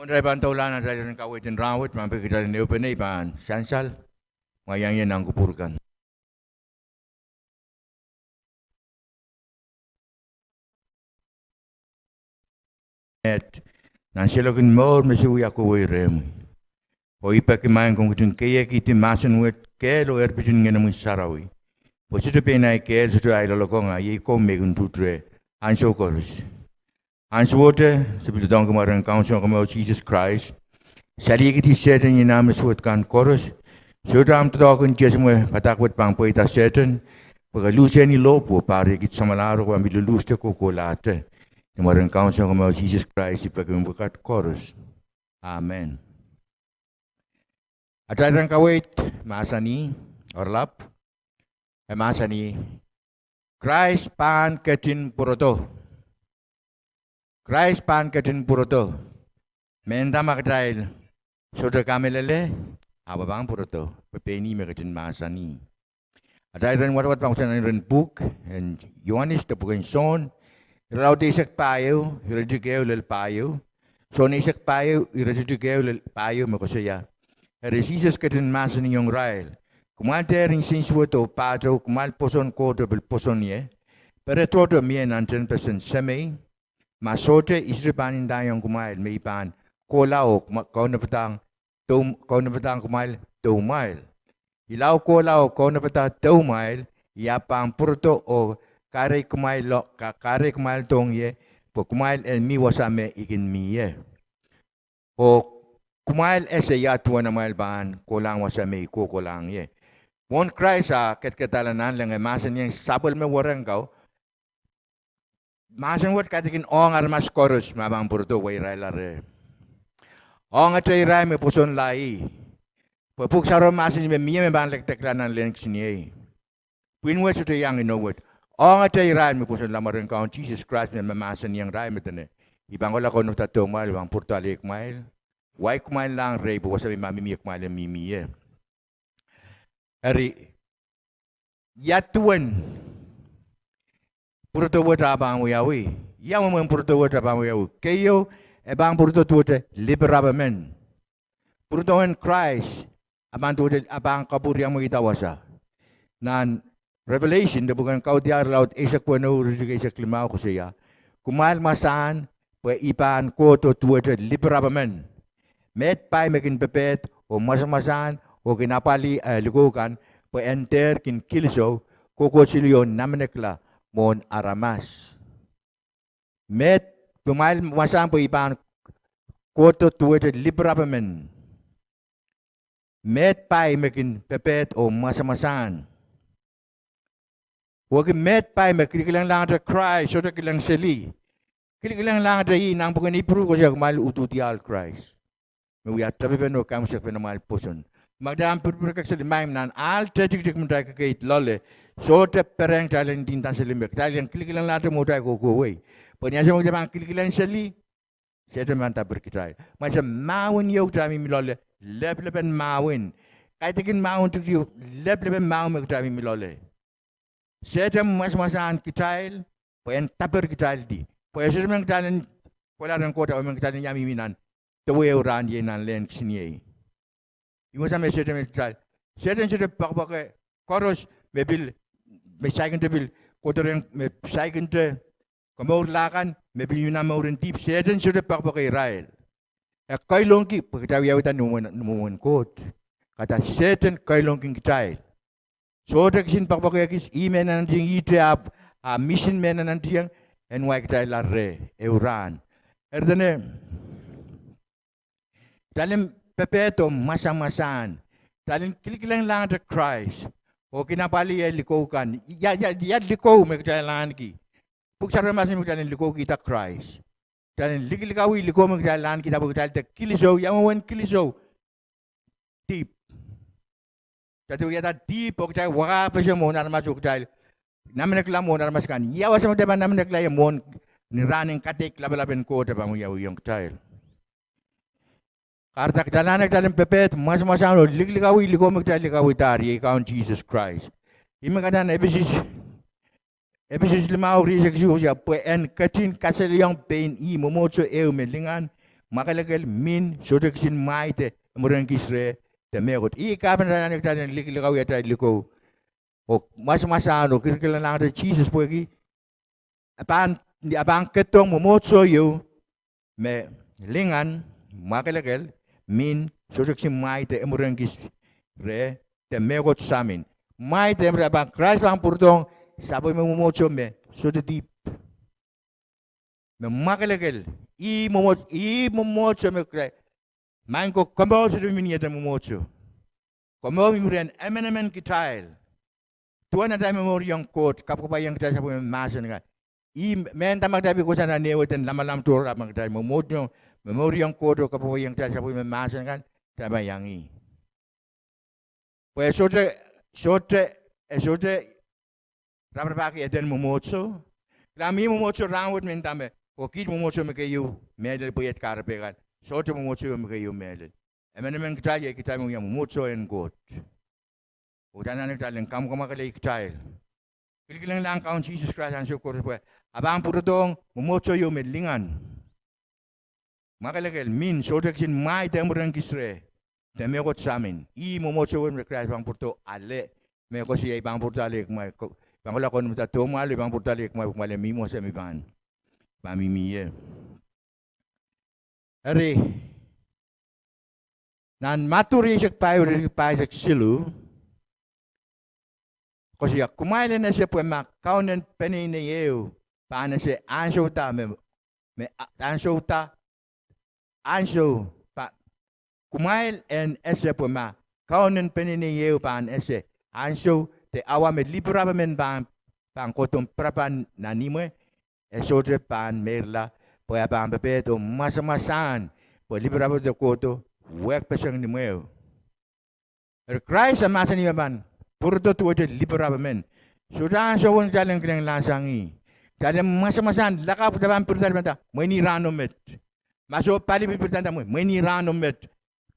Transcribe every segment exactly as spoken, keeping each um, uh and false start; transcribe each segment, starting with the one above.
Irail pahn doulahng atail irair en kaweid en rahnwet, ma peki kitail en ehupene I pahn sansal, ma iang ie nan kupwur kan. Nan seiloak en mour me se wia kohwei rehmwi. Oh I peki maing komw ketin keiekihdi mahsen wet kehl oh erpit en Ngehnomwi Sarawi, pwe sohte pein ahi kehl, sohte ahi loalokong, a iei komw me I kin tuhtre ansou koaros. Ansowohte se pil doadoahngki mwaren Kaun Sounkomour Sises Krais, salihkidi Sehdan oh nah me suwed kan koaros. Sohte ahmw doadoahk en Sises me padahk wet pahn pweida Sehdan, pwe ke luhsehni lohpwuo, pahr iei kid samwalahro, ke pahn pil luluhste kohkohlahte. Ni mwaren Kaun Sounkomour Sises Krais I peki mepwukat koaros. Amen. Atail irair en kaweid mahsanih, oaralap, e mahsanih, Krais pahn ketin pwurodo. Krais pahn ketin pwurodo. Mehnda ma kitail sohte kamehlele, ahpw e pahn pwurodo, pwe pein ih me ketin mahsanih. Atail irair en wadawad pahn kohsang nan irair en pwuhk en Iohanes de pwuhk en Sohn, irelaud eisek pahieu, iretikitik ehu lel pahieu. Sohn eisek pahieu, iretikitik ehu lel pahieu me koasoia: Eri Sises ketin mahsanihong irail: Kumwail dehr nsensuwed oh pahtou kumwail pwoson Koht e pil pwoson ie, pere tohto mie nan tehnpesen Semei. Ma sohte, I sohte pahn ndahiong kumwail me I pahn kohla oh kaunopada, kaunopada kumwail deumwail. I lao kohla oh kaunopada deumwail, I ahpw pahn pwurodo oh kahrehki kumwail, kahrehki kumwail dohng ie, pwe kumwail en mi wasa me I kin mi ie, oh kumwail ese ia duwen amwail pahn kohlahng wasa me I kohkohlahng ie. Mwohn Krais ah kedkehda nanleng, e mahsanihong sapwellime werek kau, mahsen wet kaidehkin ong aramas koaros me pahn pwurodo, weirailla reh. Ongete irail me pwosonla ih. Pwe Pwuhk Sarawio mahsanih me mie me pahn lekdekla nan lehn kisiniei. Pwihn wet sohte iang inou wet. Ongete irail me pwosonla mwaren Kaun Sises Krais me mahsanihong irail me dene: I pahn kohla kaunopada deumwail, I pahn pwurodo alehkumwail, wai kumwail lahng rehi, pwe wasa me I pahn mihmi ie kumwail en mihmi ie. Eri, ia duwen pwurodo wet ah pahn wiawi? Ia mwomwen pwurodo wet ah pahn wiawi? Keieu, e pahn pwurodo duwehte lipirap emen. Pwurodo en Krais, a pahn duwehte, a pahn kapwuriamweida wasa. Nan Revelation de pwuhk en Kaudiahl, irelaud eisek weneu, iretikitik eisek limau koasoia: Kumwail mwasahn, pwe I pahn kohdo duwehte lipirap emen. Meid pai me kin pepehd oh mwasamwasahn oh kin apwalih eh likou kan, pwe en dehr kin kilisou, kohkohseli oh namenekla mwohn aramas. Meid, kumwail mwasahn pwe I pahn kohdo duwehte lipirap emen. Meid pai me kin pepehd oh mwasamwasahn. Wehwehki meid pai me kilikilenglahngete Krais, sohte kilengseli. Kilikilenglahngete ih. Nan pwuken Ipru koasoia kumwail uduhdiahl Krais, me wia tepepen oh kaimwisekpen amwail pwoson. Ma kitail pahn pirpirkek seli maing nan ahl teitiktik me kitail kekeid loale, sohte perehn kitail en ndinda seli me kitail en kilikilenglahngete mwohtail kohkohwei. Pwe ni ansou me kitail pahn kilikilengseli, Sehdan pahn dapir kitail. Mwain se mahwen ieu kitail mihmi loale, leplepen mahwen. Kaidehkin mahwen tikitik, leplepen mahwen me kitail mihmi loale. Sehdan mwasamwasahn kitail, pwe en dapir kitaildi. Pwe e sohte men kitail en kohla rehn Koht, a men kitail en iang mihmi nan dewe ehu rahn iei nan lehn kisiniei. Ih wasa me Sehdan me kitail, Sehdan sohte poakepoake koaros me pil, me saikinte pil kohdo rehn, me saikinte komourla kan me pil mihmi nan mouren dihp, Sehdan sohte poakepoake irail. E kailongki pwe kitail wiawihda ni mwomwen, ni mwomwen Koht. Kahrehda Sehdan kailongkin kitail. Sohte kisin poakepoake kis, ih me nantiong ihte ahpw, a misin me nantiong en wai kitailla reh ehu rahn. Eri dene, kitail en pepehd oh mwasamwasahn. Kitail en kilikilenglahngete Krais oh kin apwalih eh likou kan. Ia, ia, ia likou me kitail ahneki? Pwuhk Sarawio mahsanih me kitail en likoukihda Krais. Kitail en likilikawih likou me kitail ahnekihnda, pwe kitail de kilisou, ia mwomwen kilisou? Dihp. Kitail de wiahda dihp oh kitail wakahpeseng mwohn aramas oh kitail namenekla mwohn aramas kan. Ia wasa me kitail pahn namenekla ie mwohn ni rahn en kadeik lapalap en Koht e pahn wiawihong kitail? Kahrehda kitail ahneki kitail en pepehd mwasamwasahn oh likilikawih likou me kitail likawihdahr, iei Kaun Sises Krais. Ih me katail nan Episos, Episos limau, rieisek isuh koasoia pwe en ketin kasalehiong pein ih mwomwohdiso ehu me lingan, mwakelekel, min, sohte kisin mwahi de imweren kis reh de mehkot. Ih kahpwal me anahne kitail en likilikawih atail likou oh mwasamwasahn oh kilikilanglahngete Sises pwehki e pahn, e pahn kedohng mwomwohdiso ieu me lingan, mwakelekel, min, sohte kisin mwahi de imweren kis reh de mehkot samin. Mwahi de imweren, pahn Krais pahn pwurodohng sapwellime mwomwohdiso me sohte dihp, me mwakelekel. Ih mwomwohd-, ih mwomwohdiso me Krais. Maing ko, komour sohte mihmi ni eden mwomwohdiso. Komour mihmi rehn emenemen kitail. Duwen atail momouriong Koht, kapwakapwaiada kitail sapwellime mahsen kan. Ih mehn dahme kitail pil kohsang nan ehu eden lamalam tohrohr, ahpw ma kitail momouriong, momouriong Koht oh kapwakapwaiada kitail sapwellime mahsen kan, kitail pahn iang ih. Pwe e sohte, sohte, e sohte raparapahki eden mwomwohdiso. Kilang, mie mwomwohdiso rahnwet me ndahme, oh kiht mwomwohdiso me keieu mehlel pwe iet kahrepe kan. Sohte mwomwohdiso me keieu mehlel. Emenemen kitail, iei kitail me wia mwomwohdiso en Koht. Oh kitail anahne kitail en kamwakamwakelei kitail. Kilikilanglahng Kaun Sises Krais ansou koaros pwe e pahn pwurodohng mwomwohdiso ieu me lingan, mwakelekel, min, sohte kisin mwahi de imweren kis reh de mehkot samin. Ih mwomwohdiso wet me Krais pahn pwurodo ale, me koasoia I pahn pwurodo ale kumwail, I pahn kohla kaunopada dohmwail, I pahn pwurodo ale kumwail, kumwail en mihmi wasa me I pahn, pahn mihmi ie. Eri, nan Madiu rieisek pahieu, rieisek pahisek siluh, koasoia, kumwail en ese pwe ma kaun en peneinei ehu pahn ese ansou da me, me a-, ansou da, ansou pa-, kumwail en ese pwe ma kaun en peneinei ehu pahn ese ansou de awa me lipirap emen pahn, pahn kohdohn pirap nan imwe, e sohte pahn meirla, pwe e pahn pepehd oh mwasamwasahn, pwe lipirap de kohdo wehkpeseng ni imwe. Eri Krais e mahsanih me pahn pwurodo duwehte lipirap emen. Sohte ansou wen kitail en kilangalahng sang ih. Kitail en mwasamwasahn lakapw, kitail pahn pirida, pahn nda, mwein ih rahno met. Ma soh pali pil pirida, nda, mwein ih rahno met.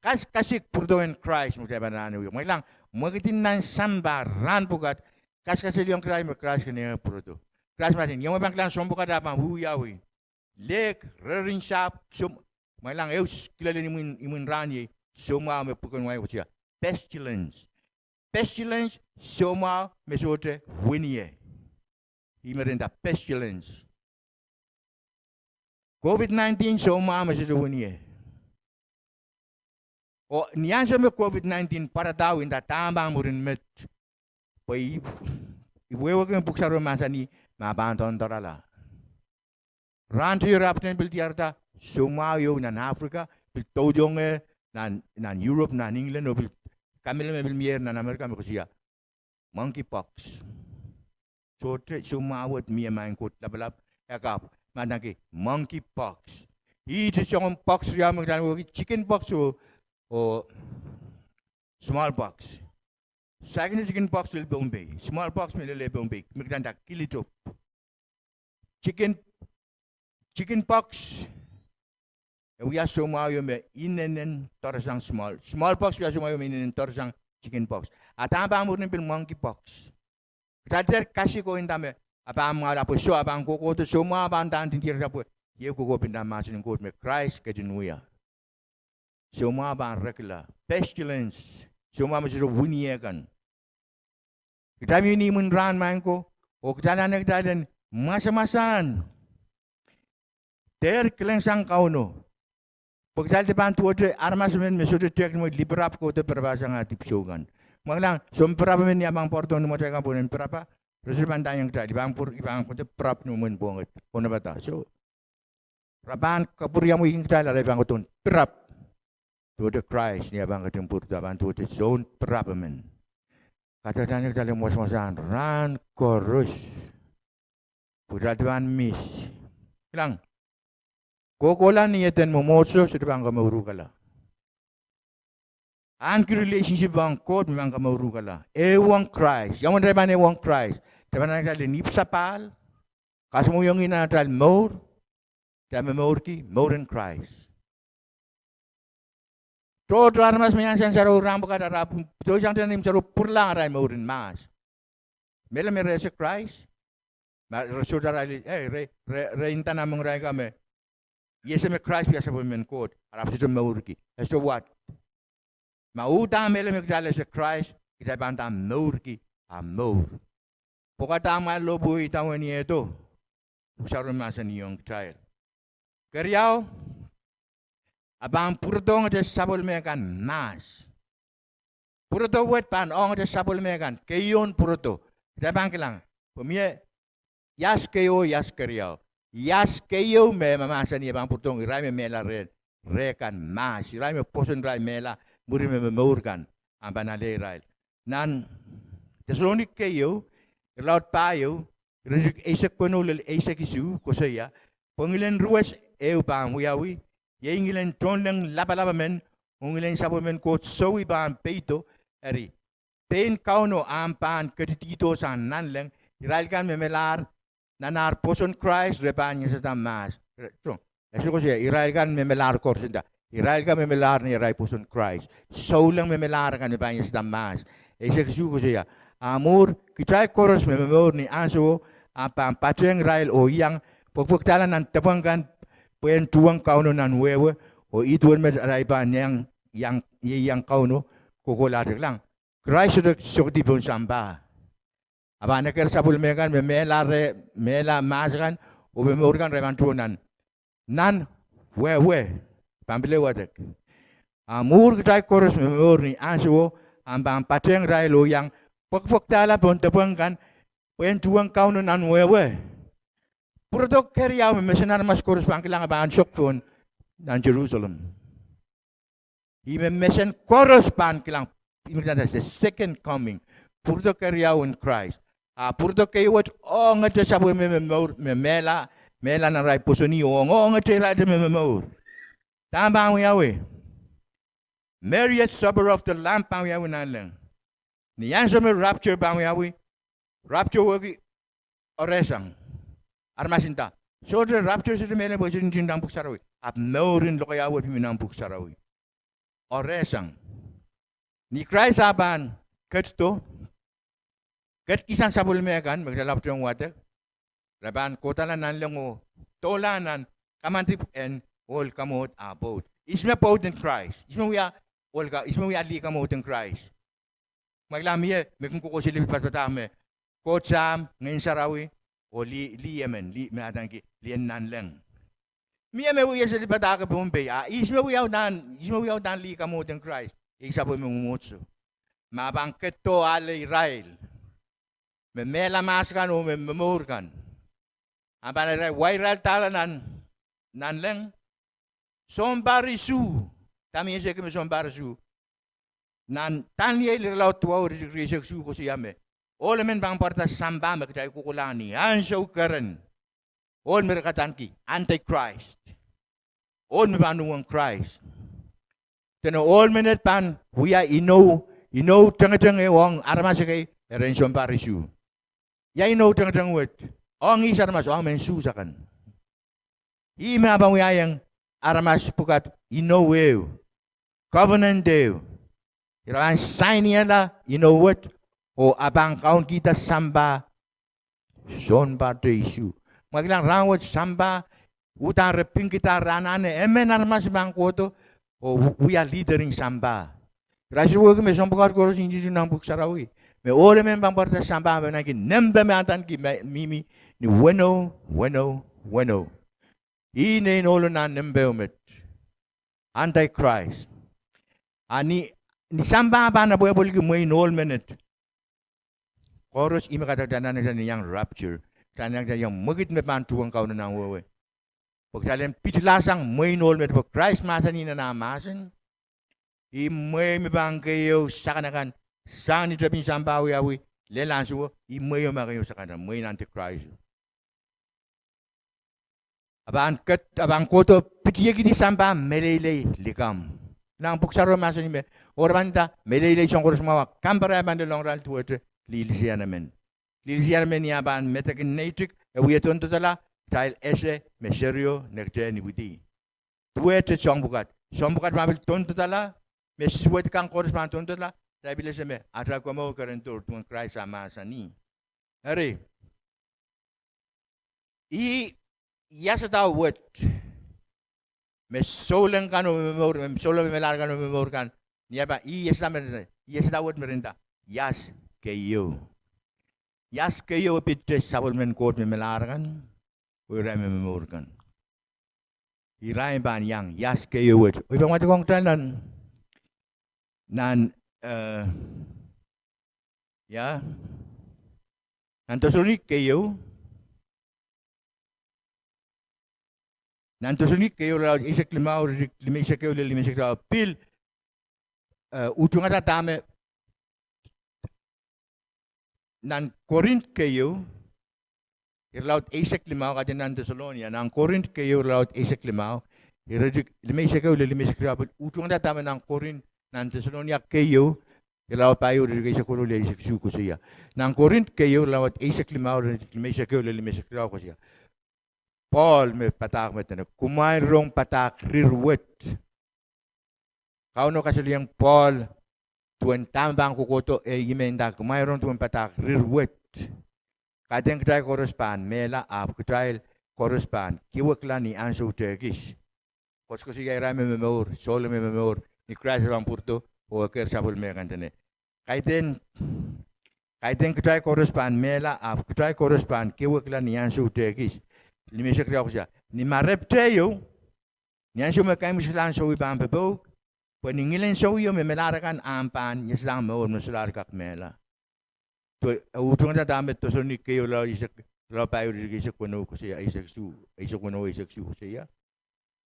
Kaskasik pwurodo en Krais me kitail pahn anahne wia. Mwein kilang, mwekid en nan sampah rahn pwukat, kaskaseliong Krais me Krais kin pwurodo. Krais mahsanih, ia mwomwen pahn kilang soahng pwukat e pahn wiewiawi? Lehk, rerihn sahpw, soumwahu. Mwein kilang, ehu kilelen imwin, imwin rahn iei soumwahu me pwuken wai koasoia pestilence. Pestilence, soumwahu me sohte wini ie. Ih me re nda pestilence. COVID nineteen, soumwahu me sohte wini ie. Oh ni ansou me COVID nineteen pwarada, I nda dahme pahn mwurin met? Pwe I, I wehwehki me Pwuhk Sarawi mahsanih me e pahn doandoarala. Rahn teio re ahpwtehn pil diarada soumwahu ieu nan Africa, pil doudohngehr nan, nan Europe, nan England, oh pil kamele me pil mier nan America me koasoia monkeypox. Sohte soumwahu wet mie, maing Koht Lapalap, e kapw, ma ndahki monkeypox. Ihte soangen pox riau me kitail wehwehki, chickenpox oh, oh smallpox. Saikinte chickenpox lel Pohnpei, smallpox me lel Pohnpei, me kitail nda kilitop. Chicken, chickenpox, e wia soumwahu ieu me inenen doaresang small, smallpox wia soumwahu ieu me inenen doaresang chickenpox. A dahme pahn mwurin pil monkeypox? Kitail dehr kasik oh nda me e pahn mwahuiala pwe soh, e pahn kohkohdo, soumwahu pahn ndahng dindierda pwe iei kohkohp en mahsen en Koht me Krais ketin wia. Soumwahu pahn rekila, pestilence, soumwahu me sohte wini ie kan. Kitail mihmi ni imwin rahn, maing ko, oh kitail anahne kitail en mwasamwasahn dehr kilengsang Kauno. Pwe kitail de pahn duwehte aramas emen me sohte tehk ni imwe lipirap kohdo pirapasang ah dipwisou kan. Mwein kilang, soangen pirap emen ni a pahn pwarodohng ni imwatail kan pwe nen pirapa, re sohte pahn ndaiong kitail, I pahn pwur-, I pahn kohdo pirap ni imwen pwohnget, kaunopada. Soh, re pahn kapwuriamwei kitail, a re pahn kohdohn pirap. Duwehte Krais ni e pahn ketin pwurodo, e pahn duwehte soun pirap emen. Kitail anahne kitail en mwasamwasahn rahn koaros pwe kitail de pahn miss. Kilang, kohkohla ni eden mwomwohdiso sohte pahn kamourukala. Ahneki relationship ong Koht me pahn kamourukala. Ehuong Krais. Ia mwomwen kitail pahn ehuong Krais? Kitail pahn anahne kitail en ipwsapahl, kasamwohng ih nan atail mour, kitail momourki mouren Krais. Tohto aramas me iang sansarou rahn pwukat, ara pwudoisang nan imwsarou pwuralahng arail mouren mahs. Mehlel me re ese Krais, ma re sohte arail, eh, re, re, re inda nan mengirail ka me I ese me Krais wia sapwellimen Koht, ahpw sohte mourki. E sohte wad. Ma uhdahn mehlel me kitail ese Krais, kitail pahn uhdahn mourki, a mour. Pwukat ah amwail lohpwuo idawehn iehdo, Pwuhk Sarawi mahsanihong kitail. Keriau, a pahn pwurodohngete sapwellime kan mahs. Pwurodo wet pahn ongete sapwellime kan, keieun pwurodo. Kitail pahn kilang, pwe mie ias keieu oh ias keriau. Ias keieu me e mahmahsanih e pahn pwurodohng irail me mehla rehn, reh kan mahs. Irail me pwoson irail mehla, mwuri me momour kan ahpw pahn ale irail. Nan Deselonika keieu, irelaud pahieu, iretikitik eisek weneu lel eisek isuh koasoia, pwe ngilen ruwet ehu pahn wiawi, iei ngilen tohnleng lapalap emen, oh ngilen sapwellimen Koht sowi pahn peido. Eri, pein Kauno ahpw pahn ketidihdo sang nanleng, irail kan me melahr nan ar pwoson Krais re pahn iasada mahs. E sohte koasoia irail kan me melahr koaros, nda irail kan me melahr ni arail pwoson Krais. Souleng me melahr kan me pahn iasada mahs. Eisek isuh koasoia, a mwuhr kitail koaros me momour ni ansowo ahpw pahn patehng irail oh iang, pwekpwekdahla nan depweng kan, pwehn tuhwong Kauno nan wehwe, oh ih duwen met arail pahn ieiang Kauno kohkohlahte. Kilang, Krais sohte sokedi pohn sampah. A pahn eker sapwellime kan me mehla, mehla mahs akan, oh me mour kan re pahn tuhwong nan, nan wehwe. Pahn pil wadek, a mwuhr kitail koaros me momour ni ansowo ahpw pahn patehng irail oh iang, pwekpwekdahla pohn depweng kan, pwehn tuhwong Kauno nan wehwe. Pwurodo keriau me mesen aramas koaros pahn kilang e pahn sok pohn nan Serusalem. Ih me mesen koaros pahn kilang, ih me the second coming. Pwurodo keriau en Krais. A pwurodo keieu wet ongete sapwellime me mehla, mehla nan arail pwoson, oh ongete irail me momour. Dahme pahn wiawi? Marriage supper of the Lamb pahn wiawi nanleng. Ni ansou me rapture pahn wiawi, rapture wehwehki orehsang. Aramas nda, sohte rapture, sohte mehlel pwe sohte ntingdi nan Pwuhk Sarawi. Ahpw mourin lokaia wet pil mi nan Pwuhk Sarawi. Orehsang. Ni Krais ah pahn ketido, ketikihsang sapwellime kan me kitail ahpwtehn wadek, re pahn kohdahla nanleng oh doula nan kamadipw en ohl kamwohd ah pwoud. Ihs me pwoud en Krais? Ihs me wia ohl ka-, ihs me wia lih kamwohd en Krais? Ma kilang, mie me kin kokohseli pil padapadahk me Koht Sahm, Ngehn Sarawi, oh lih, lih emen, lih me adaneki lih en nanleng. Mie me wia seli padahk pohn pei, a ihs me wia uhdahn, ihs me wia uhdahn lih kamwohd en Krais? Iei sapwellime mwomwohdiso. Ma pahn ketido ale irail me mehla mahs kan oh me momour kan, a pahn irail wa irail dahla nan, nanleng. Sounpar isuh. Dahme I esehki me sounpar isuh? Nan Daniel irelaud duwau, iretikitik rieisek isuh koasoia me ohl emen pahn pwarada sampah me kitail kohkohlahng ni ansou keren. Ohl me re kadaneki Antichrist. Ohl me pahn uhwong Krais. Dene ohl menet pahn wia inou, inou tengeteng ehu ong aramas ekei, erein sounpar isuh. Ia inou tengeteng wet? Ong ihs aramas? Ong mehn Suhs akan. Ih me ah pahn wiahiong aramas pwukat inou ehu, covenant ehu. Ira pahn sainihala inou wet, oh ah pahn kaunkihda sampah sounpar te isuh. Ma kilang, rahnwet sampah, uhdahn re pingkihda, re anahne emen aramas me pahn kohdo oh wia leader en sampah. Ira sohte wehwehki me sounpwukat koaros ntingdi nan Pwuhk Sarawi, me ohl emen pahn pwarada sampah me naineki nempe me adaneki me mihmi ni weneu, weneu, weneu. Ih nein ohlo nan nempeo met, Antichrist. A ni, ni sampah pahn apwehpwelki mwehin ohl menet koaros, ih me kahrehda nan kitail iang rapture, kitail iang mwekid me pahn tuhwong Kauno nan wehwe, pwe kitail en pitlahsang mwehin ohl menet, pwe Krais mahsanih nan ah mahsen, ih mwehi me pahn keieu sakanakan, sang ni tepin sampah wiawi, lel ansowo, ih mwehi me keieu sakanakan, mwehin Antichrist. A pahn ket-, a pahn kohdo pitihekidi sampah meleilei likamw. Nan Pwuhk Sarawi mahsanih me, oh re pahn nda meleilei soahng koaros mwahu, kampare pahn lelohng irail duwehte lih lisian emen. Lih lisian emen, ia pahn medek en neitik, e wie tohndoadala, kitail ese me serio nekte ni widi. Duwehte soahng pwukat. Soahng pwukat pahn pil tohndoadala, me suwed kan koaros pahn tohndoadala, kitail pil ese me atail komour keren dohr duwen Krais ah mahsanih. Eri, ih iasada wet. me souleng kan oh me momour, me souleng me melahr kan oh me momour kan. Ni ah pahn, ih iasada me, ih iasada wet me re nda, ias keieu. Ias keieu e pidte sapwellimen Koht me melahr kan oh irail me momour kan. Irail pahn iang ias keieu wet. Oh I pahn wadekohng kitail nan, nan, eh, ia, nan Deselonika keieu. Nan Deselonika keieu irelaud eisek limau, iretikitik limeisek ehu lel limeisek riau. Pil, eh, utungada dahme nan Korint keieu irelaud eisek limau, kaidehn nan Deselonika, nan Korint keieu irelaud eisek limau, iretikitik limeisek ehu lel limeisek riau. Pil utungada dahme nan Korint, nan Deselonika keieu irelaud pahieu, iretikitik eisek weneu lel eisek isuh koasoia. Nan Korint keieu irelaud eisek limau, iretikitik limeisek ehu lel limeisek riau koasoia. Pohl me padahk me dene, kumwail rong padahk rir wet. Kauno kasalehiong Pohl duwen dahme pahn kohkohdo, eh, ih me nda, kumwail rong duwen padahk rir wet. Kaidehn kitail koaros pahn mehla, ahpw kitail koaros pahn kiewekla ni ansou tehkis. Koasokoasoia irail me momour, souleng me momour ni Krais pahn pwurodo oh eker sapwellime kan, dene, kaidehn, kaidehn kitail koaros pahn mehla, ahpw kitail koaros pahn kiewekla ni ansou tehkis. Limeisek riau koasoia, ni marepte ieu, ni ansou me kaimwiseklahn sowi pahn popouk, pwe ni ngilen sowio me melahr akan ahpw pahn iasadahng mour me solahr kak mehla. Pwe e utungada dahme Deselonika keieu irelaud eisek, irelaud pahieu, iretikitik eisek weneu koasoia, eisek isuh, eisek weneu, eisek isuh koasoia.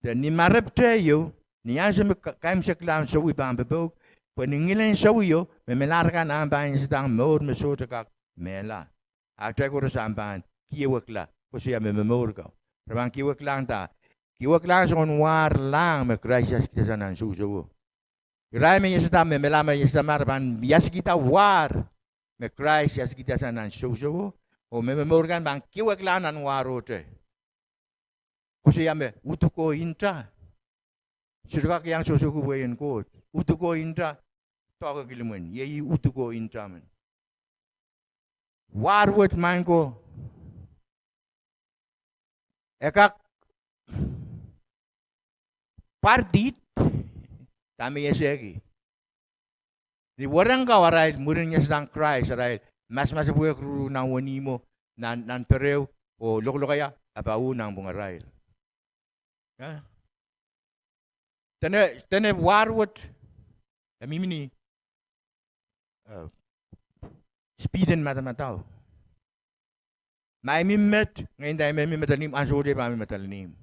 De ni marepte ieu, ni ansou me ka-, kaimwiseklahn sowi pahn popouk, pwe ni ngilen sowio me melahr akan ahpw pahn iasadahng mour me sohte kak mehla. A kitail koaros ahpw pahn kiewekla, koasoia me momour kau. Re pahn kieweklahng da, kieweklahng soangen warlahng me Krais iaskidasang nan sousouo. Irail me iasada, me melahr, me iasada, ma re pahn iaskihda war me Krais iaskidasang nan sousouo, oh me momour kan pahn kieweklahng nan warohte. Koasoia me uduko nta. Sohte kak iang sohsohki wehin Koht. Uduko nta, doahke kilimwin, iei uduko nta men. War wet, maing ko, e kak pwardiht dahme I esehki. Ni werek kau arail mwurin iasadahn Krais, arail masamasepwehk ruru nan wenihmwo, nan, nan pereu, oh lokolokaiah, e pahn uh nanpwungarail. Dene, dene war wet, e mihmi ni, eh, speed en madamadau. Ma I mihmi met, ngehi nda I men mihmi medal en ihmw, ansowohte I pahn mihmi medal en ihmw.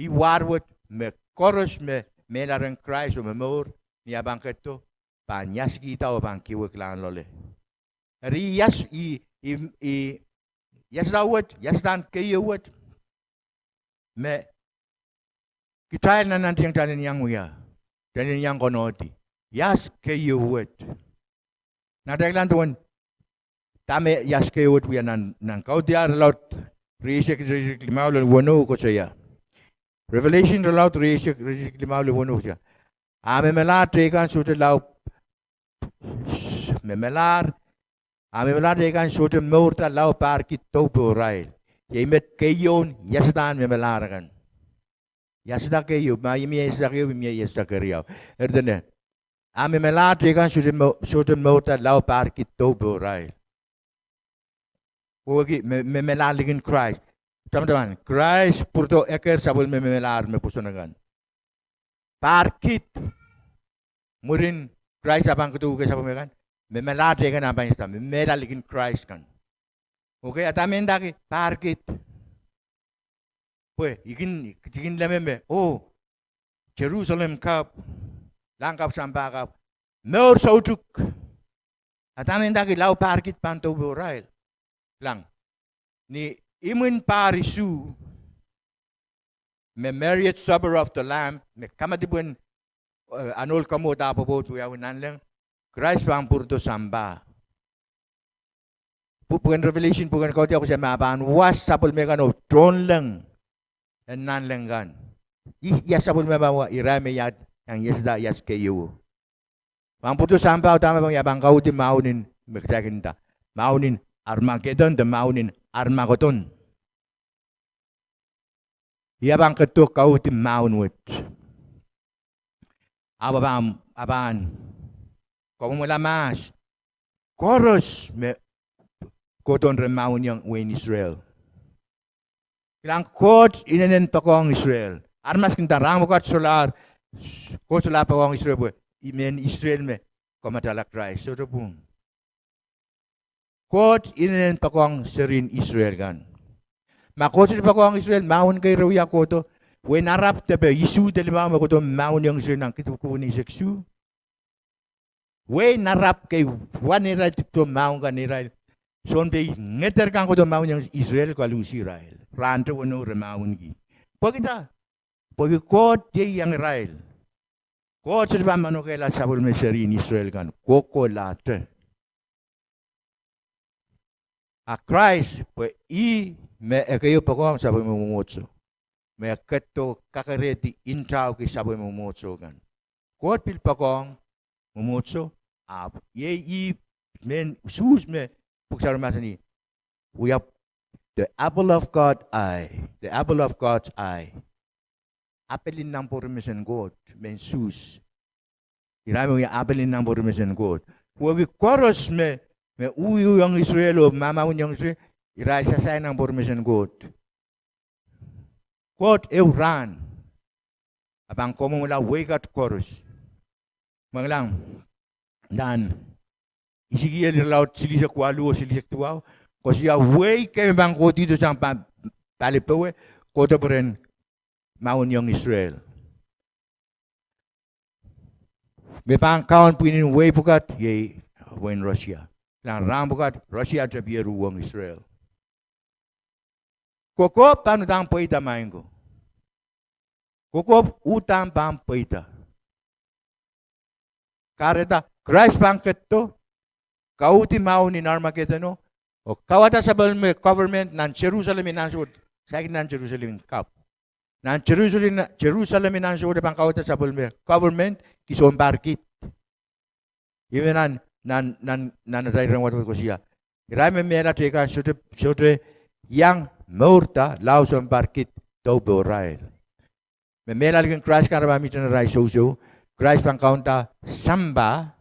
Ih war wet me koaros me mehla rehn Krais oh momour ni ah pahn ketido, pahn iaskihda oh pahn kieweklahng loale. Eri ias, i, i, i, iasada wet, iasadahn keieu wet me kitail nannantihong kitail en iang wia, kitail en iang konehdi. Ias keieu wet. Nan kitail kilang duwen dahme ias keieu wet wia nan, nan Kaudiahl irelaud rieisek, iretikitik limau lel weneu koasoia. Revelation irelaud rieisek, iretikitik limau lel weneu koasoia, a me melahr teikan sohte lao, me melahr, a me melahr teikan sohte mourda lao pahr kid doupohrail. Iei met keieun iasadahn me melahr akan. Iasada keieu, ma I mie iasada keieu, I mie iasada keriau. Eri dene, a me melahr teikan sohte mo-, sohte mourda lao pahr kid doupohrail. Wehwehki me, me melahr likin Krais. Tamataman, Krais pwurodo, eker sapwellime me melahr me pwoson akan. Pahr kid, mwurin Krais ah pahn kediwehki sapwellime kan, me melahr teikan ah pahn iasada, me mehla likin Krais kan. Okay, a dahme ndahki pahr kid? Pwe I kin, I kin leme me, oh, Jerusalem kapw, lahng kapw, sampah kapw, mour soutuk. A dahme ndahki lao pahr kid pahn doupohrail? Kilang, ni imwin pahr isuh, me marriage supper of the Lamb, me kamadipw en, eh, ahn ohl kamwohd ah pwopwoud wiawi nanleng, Krais pahn pwurodo sampah. Pw-, pwuken Revelation, pwuken Kaudiahl koasoia me e pahn was sapwellime kan oh tohnleng en nanleng kan. Ih, ias sapwellime pahn wa? Irail me iang iasada ias keieu. Pahn pwurodo sampah, dahme pahn, ia pahn kauhdi mahwen en, me kitail kin nda, mahwen en Armageddon de mahwen en Armageddon. Ih e pahn ketido kauhdi mahwen wet. Ahpw e pahn, e pahn kamwomwala mahs koaros me kohdohn re mahweniong wehin Israel. Kilang, Koht inenen poakohng Israel. Aramas kin nda rahn pwukat solahr, Koht solahr poakohng Israel pwe I men Israel me kamatala Krais. Sohte pwung. Koht inenen poakohng serihn Israel kan. Ma Koht sohte poakohng Israel, mahwen kei re wia kohdo, wehin Arab depe isuh de limau me kohdo mahweniong Israel nan Kilikihdi Pwuhk eisek isuh. Wehin Arab kei wa neirail dipwido mahwen kan, neirail sounpei ngeder kan kohdo mahweniong Israel, kaluhsih irail. Rahnte weneu re mahwenki. Pwekida? Pwehki Koht ieiang irail. Koht sohte pahn manokehla sapwellime serihn Israel kan kohkohlahte. A Krais, pwe ih me e keieu poakohng sapwellime mwomwohdiso, me e ketido kakerehdi ntao ki sapwellime mwomwohdiso kan. Koht pil poakohng mwomwohdiso, ahpw iei ih mehn Suhs me Pwuhk Sarawi mahsanih, wia the apple of God eye, the apple of God's eye. Apel en nan pwoaren mesen Koht, mehn Suhs. Irail me wia apel en nan pwoaren mesen Koht. Pwehki koaros me, me uhiuhiong Israel oh mahmahweniong Israel, irail sasair nan pwoaren mesen Koht. Koht ehu rahn, e pahn kamwomwala wehi kat koaros. Mwekid, nan Isikiel irelaud silihsek waluh oh silihsek duwau, koasoia wehi kei me pahn kohdihdo sang pa-, palipowe, kohdo pwehn mahweniong Israel. Me pahn kaun pwihnen wehi pwukat iei wehin Russia. Kilang, rahn pwukat Russia tepier uhwong Israel. Kokohp pahn uhdahn pweida, maing ko. Kokohp uhdahn pahn pweida. Kahrehda Krais pahn ketido, kauhdi mahwen en Armagedono, oh kauwada sapwellime government nan Jerusalem en ansou wet, saikinte nan Jerusalem en kapw. Nan Jerusalem, Jerusalem en ansou wet e pahn kauwada sapwellime government ki sounpar kid. Ih me nan, nan, nan, nan atail iren wadawad koasoia, irail me mehla teikan sohte, sohte iang mourda lao sounpar kid doh pohrail. Me mehla likin Krais kan re pahn mihte nan arail sousou, Krais pahn kaunda sampah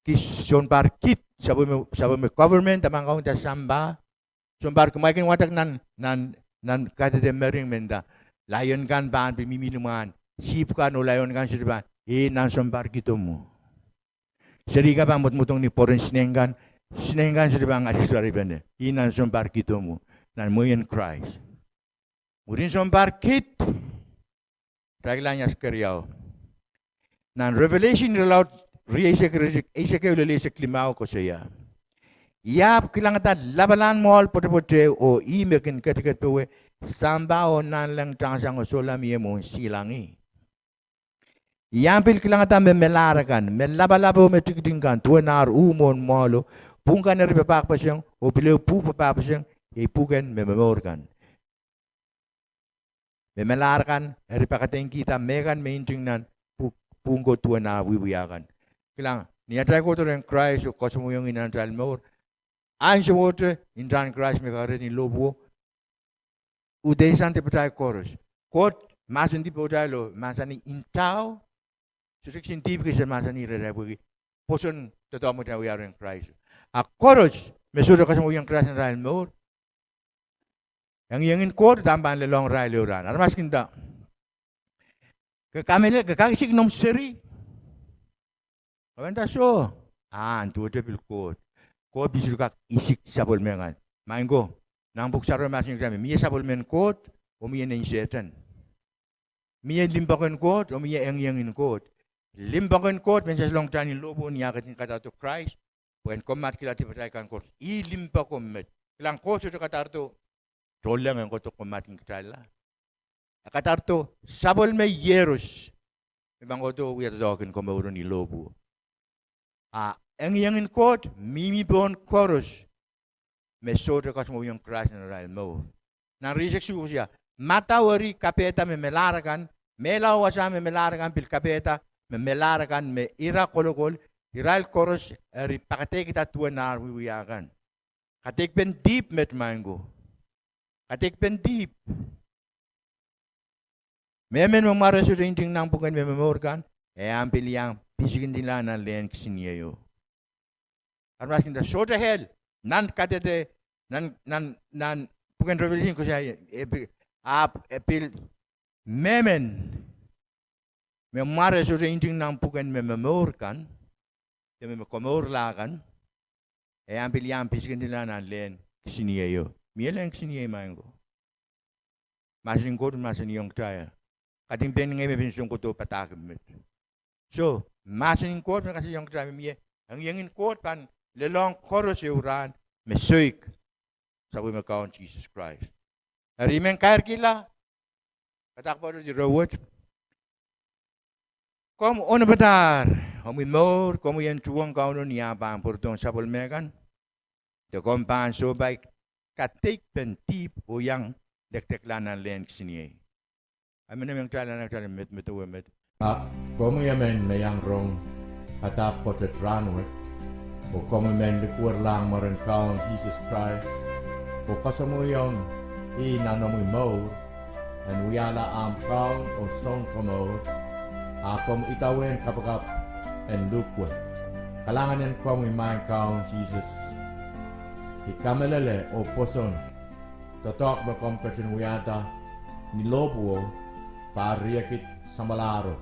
ki sounpar kid, sapwellime, sapwellime government e pahn kaunda sampah. Sounpar, kumwail kin wadek nan, nan, nan kadehde mering me nda, laion kan pahn pil mihmi limwahn sihpw kan oh laion kan sohte pahn, e nan sounpar kido mwo. Seri kan pahn mwotomwotong ni pwoaren sineik kan, sineik kan sohte pahn ngalihswaripene, e nan sounpar kido mwo, nan mwehin Krais. Mwurin sounpar kid, takilang ias keriau. Nan Revelation irelaud rieisek, eisek ehu lel eisek limau koasoia, I ahpw kilangada lapalahn mwoahl pwetepwete, oh ih me kin ketiket powe sampah oh nanleng, tangsang oh sohla mie mwohn silangih. I ahpw pil kilangada me melahr akan, me lapalap oh me tikiding kan, duwen ar uh mwohn mwoahlo, pwung kan eri papahkpeseng, oh pil ehu pwuhk papahkpeseng, iei pwuken me momour kan. Me melahr akan eri pakadeingkihda mehkan me nting nan pwuhk, pwuhng ko duwen ar wiewia kan. Kilang, ni atail kohdo rehn Krais oh kasamwohng ih nan atail mour, ansowohte ntahn Krais me kakerehdi ni lohpwuo uhdahn sang dipatail koaros. Koht mahsendi pohtail oh mahsanih ntao, sohte kisin dihp ke se mahsanih rehrail pwehki pwoson doadoahk me kitail wia rehn Krais. A koaros me sohte kasamwohng Krais nan arail mour, engiengen Koht uhdahn pahn lelohng irail ehu rahn. Aramas kin nda, ke kamehlele, ke kak isik noumw seri? Ke pahn nda soh, ahn duwehte pil Koht. Koht pil sohte kak isik sapwellime kan. Maing ko, nan Pwuhk Sarawi mahsanih kitail me mie sapwellimen Koht oh mie nein Sehdan. Mie limpoak en Koht oh mie engieng en Koht. Limpoak en Koht me nsensuwed ong kitail ni lohpwuo ni ah ketin kadarodo Krais pwe en komoatkihla dipatail kan koaros. Ih limpoako met. Kilang, Koht sohte kadarodo tohnleng en kohdo komoatkin kitailla. E kadarodo sapwellime iehros me pahn kohdo wia doadoahk en komouro ni lohpwuo. A engieng en Koht mihmi pohn koaros me sohte kasamwohiong Krais nan arail mour. Nan rieisek isuh koasoia, madau eri kapehda me melahr akan, mehla oh wasa me melahr akan pil kapehda me melahr akan me ira kolokol, irail koaros eri pakadeikihda duwen ar wiewia kan. Kadeikpen dihp met, maing ko. Kadeikpen dihp. Mehmen me mware sohte nting nan pwuken me momour kan, e ahpw pil iang pisikindila nan lehn kisiniei o. Aramas kin nda sohte hell, nan kadehde, nan, nan, nan pwuken Revelation koasoia, e pi-, ahpw, e pil, mehmen me mware sohte nting nan pwuken me momour kan, de me, me komourla kan, e ahpw pil iang pisikindila nan lehn kisiniei o. Mie lehn kisiniei, maing ko. Mahsen en Koht mahsanihong kitail. Kaidehn ngehi me pil song kohdo padahk met. Soh, mahsen en Koht me kasalehiong kitail me mie engieng en Koht pahn lelohng koaros ehu rahn me soik. Sapwellime Kaun Sises Krais. Eri I men kairkihla padahk pwoat ire wet. Komw onopadahr omwi mour, komwi en tuhwong Kauno ni ah pahn pwurodohng sapwellime kan, de komw pahn sohpai kadeikpen dihp oh iang lekdekla nan lehn kisiniei. Emenemen kitail anahne kitail en medemedewe met. A komwi emen me iang rong padahk pwoat rahnwet, oh komwi men likwerlahng mwaren Kaun Sises Krais, oh kasamwoiong ih nan omwi mour, en wiahla ahmw Kaun oh Sounkomour, a komw idawehn kapakap en luhk wet. Kalahngan en komwi, maing Kaun Sises. I kamehlele oh pwoson doadoahk me komw ketin wiahda ni lohpwuo pahr riekid samwalahro.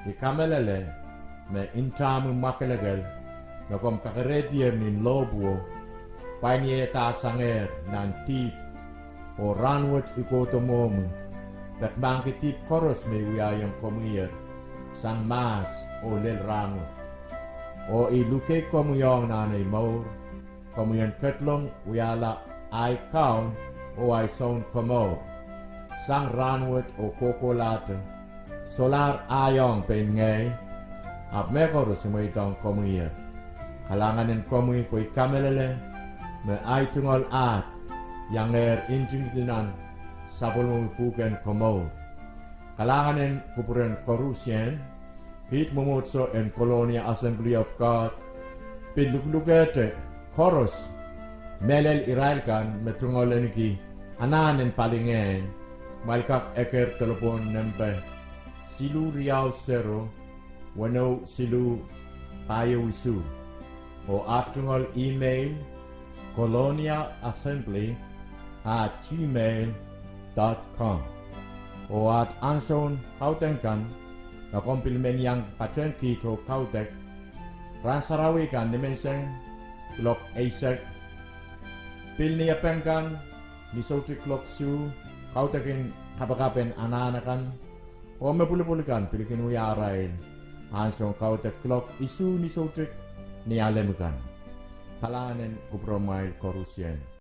I kamehlele me ntahmwi mwakelekel me komw kakerehdier ni lohpwuo pwainieiadahsangehr nan dihp, oh rahnwet I kohdo mwohmwi, peki mahkki dihp koaros me I wiahiong komwier sang mahs oh lel rahnwet. Oh I luke komwi ong nan ei mour, komwi en ketlong wiahla ahi Kaun oh ahi Sounkomour sang rahnwet oh kohkohlahte. Solahr ahi ong pein ngehi, ahpw mehkoaros I mweidohng komwier. Kalahngan en komwi pwe I kamehlele me ahi tungoal ahd iangehr ntingdi nan sapwellimomwi pwuhken komour. Kalahngan en kupwuren koarusie. Kiht mwomwohdiso en Colonia Assembly of God pil luhlukehte koaros mehlel irail kan me tungoal ahneki anahn en palingehn, kumwail kak eker delepwohn nempe siluh riau sero, weneu siluh, pahieu isuh. Oh aht tungoal email, coloniaassembly at gmail dot com. Oh aht ansoun kaudok kan, ma komw pil men iang patehng kiht oh kaudok, rahn sarawi kan nimenseng kuloak eisek, pil Niepeng kan ni soutik kuloak isuh, kaudokin kapakap en anahn akan, oh me pwulopwul kan pil kin wia arail ansoun kaudok kuloak isuh ni soutik Nialem kan. Kalahngan en kupwuromwail koarusie.